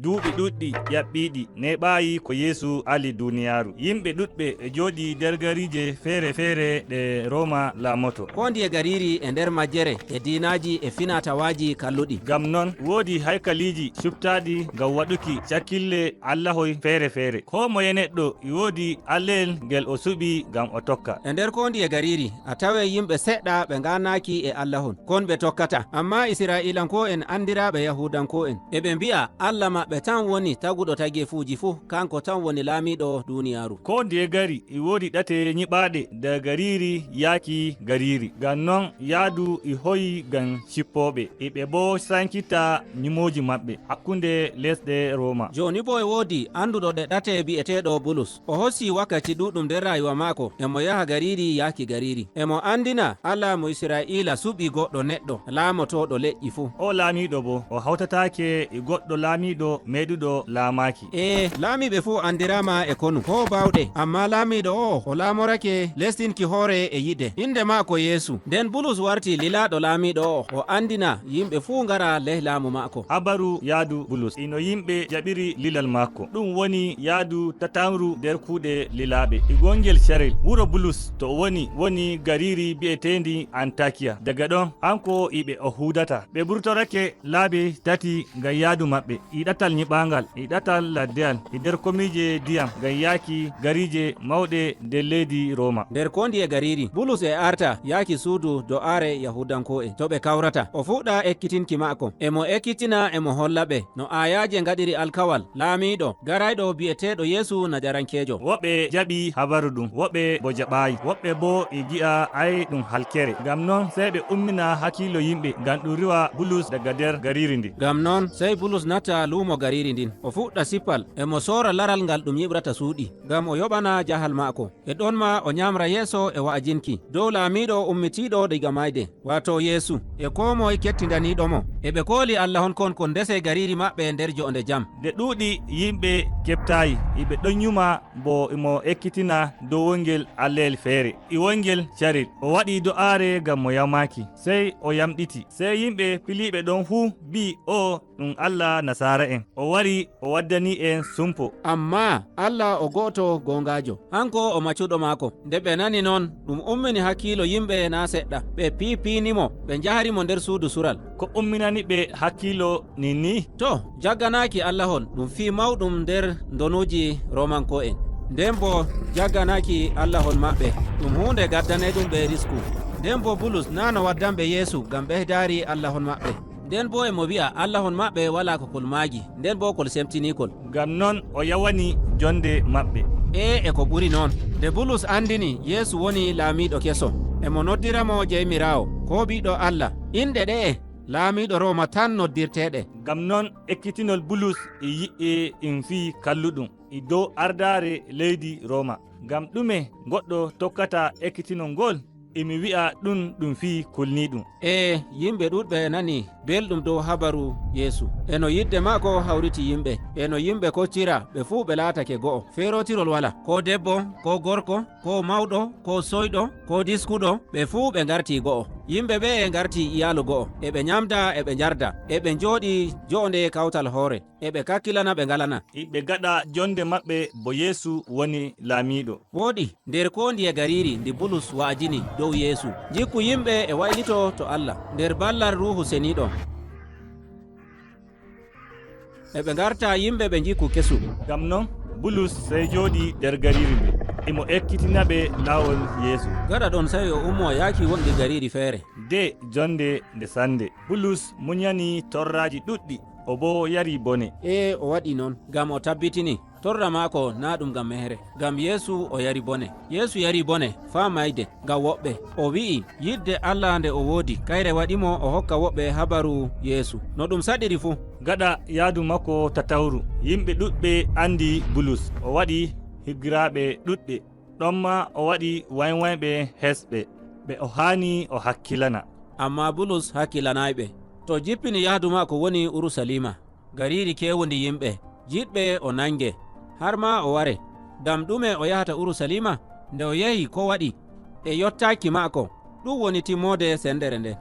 Duuɓi ɗuɗɗi ƴaɓɓiɗi neɓayi ko Yeesu ali duniyaaru. Yimɓe ɗuɗɓe e jooɗi nder garije feere feere ɗe Roma laamoto. Ko ndiye gariri e nder majjere e diinaji e finatawaji kalluɗi. Ngam non woodi haykaliji cuptaɗi ngam waɗuki cakkille allahoy feere feere. Ko moye neɗɗo e woodi allel ngel o suɓi ngam o tokka. E nder ko ndiye gariri a tawe yimɓe seɗɗa ɓe ganaki e allahon kon ɓe tokkata, amma isra'ilanko en andiraɓe yahudanko en eɓe mbi'a Allah maɓɓe tan woni taguɗo tagefuuji fuu, kanko tan woni laamiɗo duniyaru. Ko ndiye gari e woodi ɗate nyiɓaɗe daga gariri yaaki gariri, ngam non yaadu e hoyi ngam cippoɓe eɓe bo sankita nyumoji maɓɓe hakkunde lesɗe Roma. Joni bo e woodi anduɗo ɗe ɗate bi'eteɗo Bulus. O hossi wakkati ɗuɗɗum nder rayuwa maako, emo yaha gariri yaaki gariri, emo andina Allah mo Israila suɓi goɗɗo neɗɗo laamotoɗo leƴƴi fuu. O laamiɗo bo o hawtatake e goɗɗo laamiɗo meɗuɗo laamaki. E laamiɓe fuu andirama e konu ko bawɗe, amma laamiɗo o laamorake lestinki hoore e yide. Inde maako Yeesu. Nden Bulus warti lilaɗo laamiɗo o andina yimɓe fuu ngara ley laamu maako. Habaru yaadu Bulus ino yimɓe jaɓiri lilal maako. Ɗum woni yaadu tatamru nder kuuɗe lilaɓe. E gongel carel wuro Bulus to woni gariri bi'etendi Antakiya. Daga ɗon hanko iɓe o hudata. Ɓe burtorake laabi tati ngam yaadu maɓɓe. E ɗatal nyiɓangal, e ɗatal laddeyal, e nder komije ndiyam ngam yaaki garije mawɗe nder leydi Roma. Nder kondi e gariri Bulus e arta yaaki suudu do'aare yahudanko en to ɓe kawrata, o fuɗɗa ekkitinki maako. Emo ekkitina emo holla ɓe no ayaje gaɗiri alkawal laamiɗo garayɗo bi'eteɗo Yeesu najarankejo. Woɓɓe jaɓi habaru ɗum, woɓɓe bo jaɓayi, woɓɓe bo e gi'a ay ɗum halkere. Ngam non sey ɓe ummina hakkilo yimɓe ngam ɗum riwa Bulus daga nder gariri ndi. Ngam non sey Bulus natta luumo gariri ndin, o fuɗɗa sippal, emo sora laral ngal ɗum yiɓrata suuɗi ngam o yoɓana jahal maako. E ɗon ma o nyamra yeeso e wa'ajinki dow laamiɗo ummitiɗo diga mayde, wato Yeesu, e ko moye kettindaniɗomo. Eɓe kooli Allah hon kon ko ndese gariri maɓɓe nder jonde jam. Nde ɗuuɗi yimɓe keɓtayi, iɓe ɗon nyuma bo imo ekkitina dow wongel allel feere. E wongel carel o waɗi do'aare ngam mo yamaki, sey o yamɗiti. Sey yimɓe filiɓe ɗon fuu bi o ɗum Allah nasara en. O wari o waddani en sumpo. Amma Allah o goto gongajo, hanko o maccuɗo maako. Nde ɓe nani noon ɗum ummini hakkilo yimɓe na seɗɗa, ɓe pipinimo, ɓe jaharimo nder suudu sural. Ko umminani ɓe hakkilo ninni? To jagganaki Allah hon ɗum fi mawɗum nder donuji romanko en. Nden bo jagganaki Allah hon maɓɓe ɗum hunde gaddane ɗum ɓe risku. Nden bo Bulus nano waddanɓe Yeesu ngam ɓeydari Allah hon maɓɓe. Nden bo emo wi'a Allah hon maɓɓe wala ko kol maagi, nden bo kol semtinikol. Ngam non o yawani jonde maɓɓe. E ko ɓuri noon nde Bulus andini Yeesu woni laamiɗo keso, emo noddiramo jeymirawo ko ɓiɗɗo Allah. Inɗe ɗe'e laamiɗo Roma tan noddirteɗe. Ngam non ekkitinol Bulus e yi'e en fi kalluɗum e dow ardare leydi Roma. Ngam ɗume goɗɗo tokkata ekkitinol ngol? Emi wi'a ɗum fi kulniɗum. E yimɓe ɗuɗɓe nani belɗum dow habaru Yeesu, e no yidde maako hawriti yimɓe, e no yimɓe koccira ɓe fuu ɓe laatake go'o. Ferotirol wala, ko debbo, ko gorko, ko mawɗo, ko soyɗo, ko diskuɗo, ɓe fuu ɓe garti go'o. Yimɓe ɓe e garti iyalu go'o, eɓe nyamda, eɓe njarda, eɓe njooɗi jonde kawtal hoore, eɓe kakkilana ɓe ngalana. Ɓe gaɗa jonde maɓɓe bo Yeesu woni laamiɗo. Wooɗi nder ko ndiye gariri ndi Bulus wa'ajini dow Yeesu, jikku yimɓe e waylito to Allah nder ballal Ruhu Seniɗo. Eɓe garta yimɓe ɓe jikku kesu. Ngam non Bulus sey jooɗi nder gariri ndi, imo ekkitinaɓe laawol Yeesu. Gaɗa ɗon sey o ummo yaaki wondi gariri feere. Nde jonde nde sande Bulus munyani torraji ɗuɗɗi, o bo yari bone. E o waɗi noon ngam o tabbitini torra maako na ɗum ngam mehere, ngam Yeesu o yari bone. Yeesu yari bone faa mayde ngam woɓɓe. O wi'i yidde Allah nde o woodi kayre waɗimo o hokka woɓɓe habaru Yeesu no ɗum saɗiri fuu. Gaɗa yaadu makko tatawru yimɓe ɗuɗɓe andi Bulus. O waɗi higgiraɓe ɗuɗɓe, ɗonma o waɗi waynwayɓe hesɓe ɓe o haani o hakkilana. Amma Bulus hakkilanayɓe. To jippini yahdu maako woni Urusalima, gariri kewndi yimɓe jiɗɓe o nange har ma o ware. Ngam ɗume o yahata Urusalima? Nde o yehi ko waɗi e yottaki maako, ɗum woni timmode sendere nden.